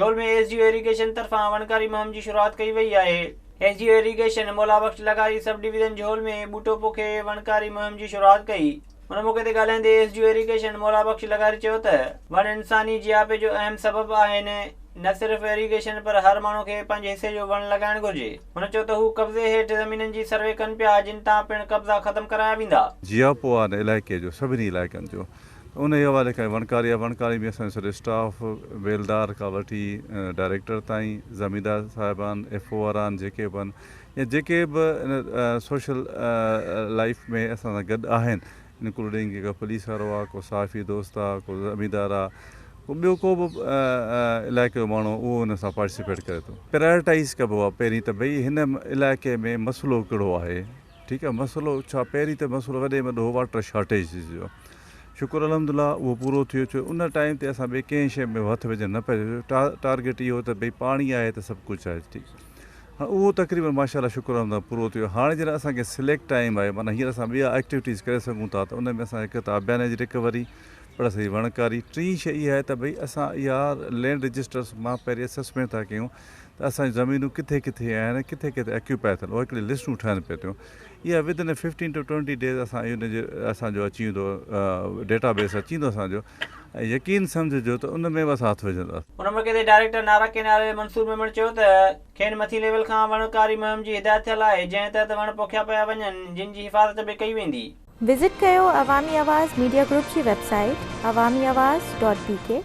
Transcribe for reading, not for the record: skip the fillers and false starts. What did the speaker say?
جهول ۾ S D O irrigation طرفان وڻڪاري مهم جي شروعات ڪئي وئي آهي. ايس ڊي او ايريگيشن مولا بخش لغاري سب ڊويزن جهول ۾ ٻوٽو پوکي وڻڪاري مهم جي شروعات ڪئي. ان موقعي تي ڳالهائيندي S D O irrigation Maula Bakhsh لغاري چيو ته وڻ انساني جياپي جو اهم سبب آهن، نه صرف ايريگيشن پر هر ماڻهو کي پنهنجي حصي جو وڻ لڳائڻ گهرجي. هن چيو ته هو قبضي هيٺ زمينن جي سروي ڪن پيا جن تان پڻ قبضا ختم ڪرايا ويندا. جياپو آهي ان علائقي جو سڀني علائقن جو ته انهي حوالي کان وڻڪاري آهي وڻڪاري ۾ اسان جو سڄو اسٽاف بيلدار کان وٺي ڊائريڪٽر تائين زميندار صاحبان ايف او آر آهن جيڪي به آهن يا جيڪي به ان سوشل لائيف ۾ اسان سان گڏ آهن انڪلوڊنگ جيڪا پوليس وارو آ ڪو صحافي دوست آ ڪو زميندار آ ڪو ٻيو ڪو به علائقي جو ماڻهو اهو ان سان پارٽيسپيٽ ڪري ٿو. پرائرٽائيز ڪبو آ پهرين ته ڀئي هن علائقي ۾ مسئلو ڪهڙو آهي ٺيڪ آ مسئلو ڇا پهرين ته مسئلو وڏي ۾ وڏو هو واٽر شارٽيج جو شڪر الحمدلله اهو پورو ٿيو ڇو ان ٽائيم تي اسان ٻي ڪنهن شي ۾ هٿ وجهڻ نه پيا ٽارگيٽ اهو ته ڀئي پاڻي آهي ته سڀ ڪجهه آهي ٺيڪ هاڻ اهو تقريبن ماشاء الله شڪر الحمد لله پورو ٿي ويو هاڻي جڏهن اسان کي سليڪٽ ٽائيم آهي معنيٰ هينئر اسان ٻيا ايڪٽيوٽيز ڪري سگهون ٿا ته ان ۾ اسان هڪ ته آبياني جي رڪوري پلس هي وڻڪاري ٽين شيء اها آهي ته ڀئي اسان اها لينڊ رجسٽرس مان پهرين اسسمينٽ ٿا ڪيون ته اسان جون زمينون ڪٿي ڪٿي آهن ڪٿي ڪٿي اڪيوپائي ٿيل اهي هڪڙي لسٽون ٺهن پيون ٿيون اها ودن ففٽين ٽو ٽوئنٽي ڊيز اسان ان جي اسان جو اچي ويندو ڊيٽا بيس اچي ويندو اسان جو ۽ يقين سمجهجو ته ان ۾ به اسان هٿ وجهنداسين. ان موقعي تي ڊائريڪٽر نارا ڪئنال منصور ميمڻ چيو ته کين مٿين ليول کان وڻ ڪاري مهم جي هدايت ٿيل آهي جنهن تحت وڻ پوکيا پيا وڃن جن جي حفاظت به ڪئي ويندي. وزٽ ڪيو عوامي آواز ميڊيا گروپ جي website Awami Awaz dot B K.